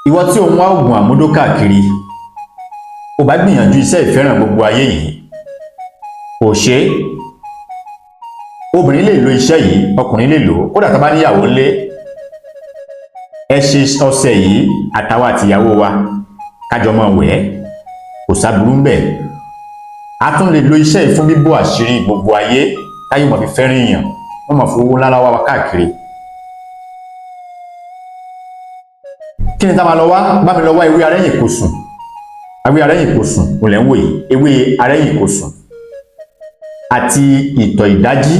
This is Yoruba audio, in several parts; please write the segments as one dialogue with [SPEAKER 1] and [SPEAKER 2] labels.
[SPEAKER 1] Ìwọ tí ò ń wá oògùn àmúdó káàkiri, ò bá gbìyànjú iṣẹ́ ìfẹ́ràn gbogbo ayé yìí, kò ṣe é. Obìnrin lè lo iṣẹ́ yìí, ọkùnrin lè lò ó, kódà tá bá níyàwó ńlé. Ẹ ṣe ọṣẹ yìí, àtàwọn àtìyàwó wa kájọ máa wẹ̀ ẹ́, kò sáburú ńbẹ̀. A tún lè lo iṣẹ́ yìí fún bíbò àṣírí gbogbo ayé, táyé mọ̀ fi fẹ́ràn èèyàn, wọ́n mọ̀ fowó ńlá wá wa káàkiri. Kí ni tá máa lọ wá? Bá mi lọ wá ewé arẹ́yìnkosùn. Ewé arẹ́yìnkosùn ò lẹ́ ń wò yìí. Ewé arẹ́yìnkosùn àti ìtọ̀ ìdájí,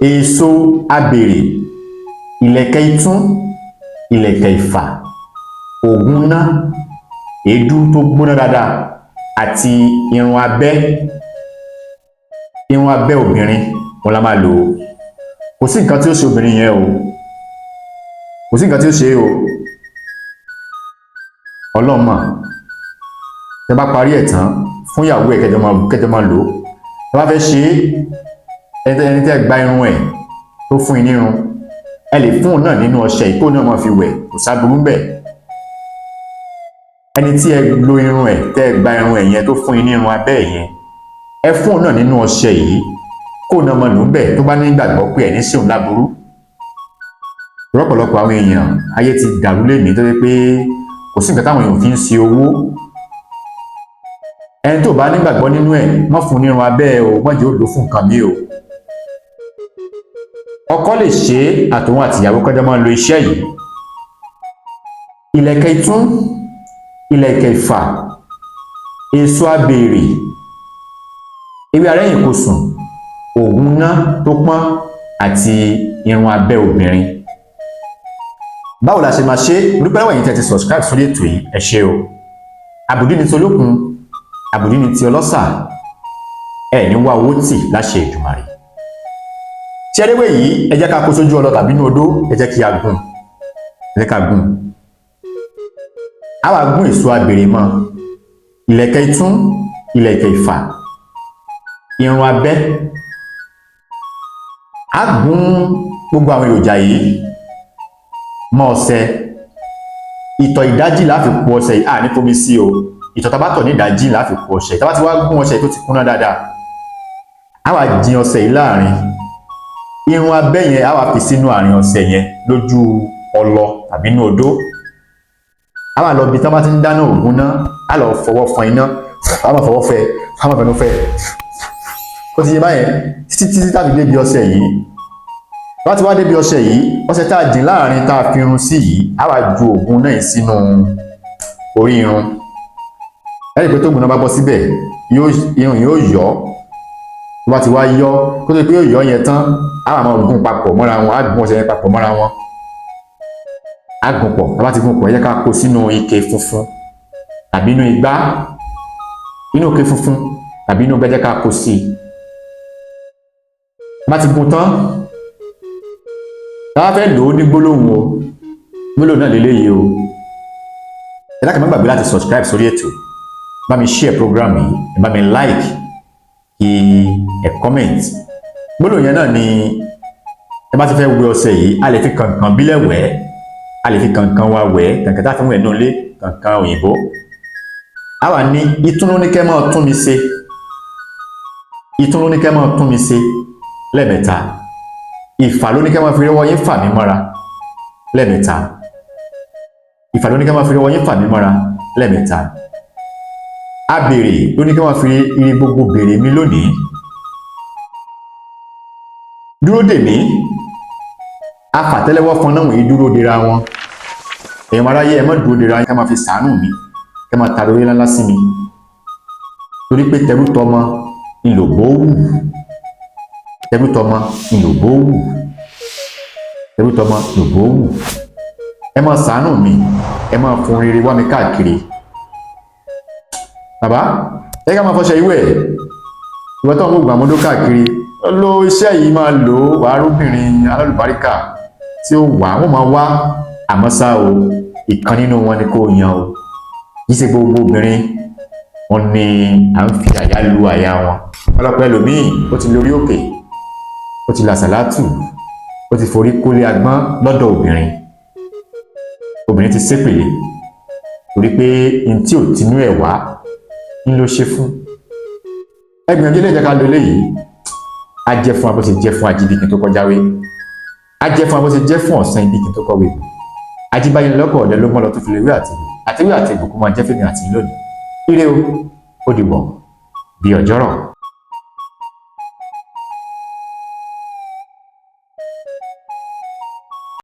[SPEAKER 1] èso abèrè, ìlẹ̀kẹ̀ itún, ìlẹ̀kẹ̀ ìfà, ògùn ná, èédú tó gbóná dáadáa àti irun abẹ́, irun abẹ́ obìnrin wọn la máa lò ó. Kò sí nǹkan tí ó ṣe obìnrin yẹn o, kò sí nǹkan tí ó ṣe o. Ọlọ́mọ tẹ bá parí ẹ̀ tán, fún ìyàwó ẹ̀, kẹjọ máa lò ó. Tẹ bá fẹ́ ṣe é, ẹni tẹ́ gba irun ẹ̀ tó fún yín nírun, ẹ lè fún òun náà nínú ọṣẹ ìkó náà máa fi wẹ̀, kò sáburú ńbẹ̀. Ẹni tí ẹ lo irun ẹ̀, tẹ́ gba irun ẹ̀ yẹn tó fún yín nírun abẹ́ ẹ̀ yẹn, ẹ fún òun náà nínú ọṣẹ yìí kó náà máa lò ń bẹ̀, tó bá ní gbàgbọ́ pé ẹ̀ ní sí òun láburú. Lọ́pọ̀lọpọ̀ àwọn èèyàn, ayé ti dàrú lénìí tó yẹ pé kò sí nǹkan táwọn èèyàn fi ń ṣe owó. Ẹni tó bá nígbàgbọ́ nínú ẹ̀, má fún nírun abẹ́ ẹ o, má jẹ́ ó lò fún nǹkan mi o. Ọkọ lè ṣe é, àtòun àtìyàwó kọjá máa lo iṣẹ́ yìí. Ìlẹ̀kẹ̀ itún, ìlẹ̀kẹ̀ ìfà, èso abèrè, ewé arẹ́yìnkosùn, ògùn ná tó pọ́n àti irun abẹ́ obìnrin. Báwo la ṣe máa ṣe? Dúpẹ́ lọ́wọ́ ẹ̀yin tẹ́ ti subscribe sórí ètò yìí, ẹ ṣé o. Àbùdí ni ti olókun, àbùdí ni ti ọlọ́sà, ẹ ní wá owó tì láṣẹ Èdùmàrè. Tí ẹrẹ́wẹ̀ yìí, ẹ jẹ́ ká kó sójú ọlọ tàbí inú odó, ẹ jẹ́ kí a gún, ẹ jẹ́ ká gún. A wá gún èso abèrè mọ́, ìlẹ̀kẹ̀ itún, ìlẹ̀kẹ̀ ìfà, irun abẹ́. A gún gbogbo àwọn èròjà yìí mọ́ ọṣẹ. Ìtọ̀ ìdájí la fi po ọṣẹ yìí, à ní fomi sí o. Ìtọ̀ tá bá tọ̀ ní ìdájí la fi po ọṣẹ. Tá bá ti wá gún ọṣẹ tó ti kúnná dáadáa, a wá jin ọṣẹ yìí láàrin. Irun abẹ́ yẹn, a wá fi sínú àárín ọṣẹ yẹn lójú ọlọ tàbí inú odó. A wá lọ bí tí wọ́n bá ti ń dáná ògùn náà, a lọ fọwọ́ fọn iná, a máa fọwọ́ fẹ́, a máa fẹnu fẹ́. Ó ti yé báyẹn, títí títí tàbí débi ọṣẹ yìí. Bá ti wá débi ọṣẹ yìí, ọṣẹ tá a jìn láàrin tá a fi irun sí yìí, a wá ju ògùn náà sínú orí irun. Lẹ́yìn pé tóògùn náà bá bọ́ síbẹ̀, irun yóò yọ. Tó bá ti wá yọ, kó tó di pé yóò yọ yẹn tán, a wá máa gún papọ̀ mọ́ra wọn. Á gún ọṣẹ yẹn papọ̀ mọ́ra wọn, á gún pọ̀. Tá bá ti gún pọ̀, ẹ jẹ́ ká kó sínú ike funfun tàbí inú igbá, inú ike funfun tàbí inú igbá, ẹ jẹ́ ká kó sí i. Bá ti gún tán, tá bá fẹ́ lò ó ní gbólóhùn o, gbólóhùn náà lélẹ́yìí o. Ẹ dákun, má gbàgbé láti subscribe sórí ètò, bá mi share program yìí, ẹ bá mi like, kí ẹ comment. Gbólóhùn yẹn náà ni, ẹ bá ti fẹ́ wẹ ọṣẹ yìí, a lè fi kànkàn bílẹ̀ wẹ̀, a lè fi kànkàn wa wẹ̀, kànkàn tá a fi ń wẹ̀ nínú ilé, kànkàn òyìnbó. A wà ní ìtúnú ní kẹ́ máa tún mi ṣe, ìtúnú ní kẹ́ máa tún mi ṣe lẹ́ẹ̀mẹ́ta. Ìfà ló ní kẹ́ máa fi rẹ́wọ́ yín fà mí mọ́ra lẹ́ẹ̀mẹ́ta. Ìfà ló ní kẹ́ máa fi rẹ́wọ́ yín fà mí mọ́ra lẹ́ẹ̀mẹ́ta. Abèrè ló ní kẹ́ máa fi ire gbogbo béèrè mi lónìí. Dúró dè mí, afàtẹ́lẹwọ́ fọn náà wọ̀nyí dúró dera wọn. Èèyàn aráyé, ẹ má dúró dera yín, kẹ́ máa fi sàánù mi, kẹ́ máa tàrí orí ńláńlá sí mi, torí pé tẹrú tọmọ ńlògbó wù, tẹrú tọmọ ńlògbó wù, tẹrú tọmọ ńlògbó wù. Ẹ máa sàánù mi, ẹ máa fún rere wá mi káàkiri. Bàbá, ẹ ká máa fọṣẹ ìwẹ̀. Ìwọ tó ń gbogbo àmọ́dó káàkiri, lo iṣẹ́ yìí, máa lò ó, wàá rúbìnrin alálùbáríkà tí ó wà, wọ́n máa wá. Àmọ́ ṣá o, ìkan nínú wọn ni kò yan o. Kì í ṣe gbogbo obìnrin wọn ni à ń fi àyà lu àyà wọn. Ọlọ́pàá ẹlòmíì, ó ti lórí òkè, ó ti làṣàlátù, ó ti forí kólé agbọ́n lọ́dọ̀ obìnrin. Obìnrin ti ṣépèlé. Torí pé n tí ò tinú ẹ̀ wá ń ló ṣe fún. Ẹgbìyànjú ilé ìjẹ́ká lo eléyìí. Á jẹ́ fún wa bó ṣe jẹ́ fún Ajíbíkin tó kọjáwé, á jẹ́ fún wa bó ṣe jẹ́ fún ọ̀sán Ibíkin tó kọ́wé. Ajíbáyé lọ́kọ̀ ọ̀dẹ ló mọ́ lọ tó fi lè wí àtiwé àti ìbùkún máa jẹ́ fèmí àti lónìí. Ire o, ó dìbò bí ọjọ́rọ̀.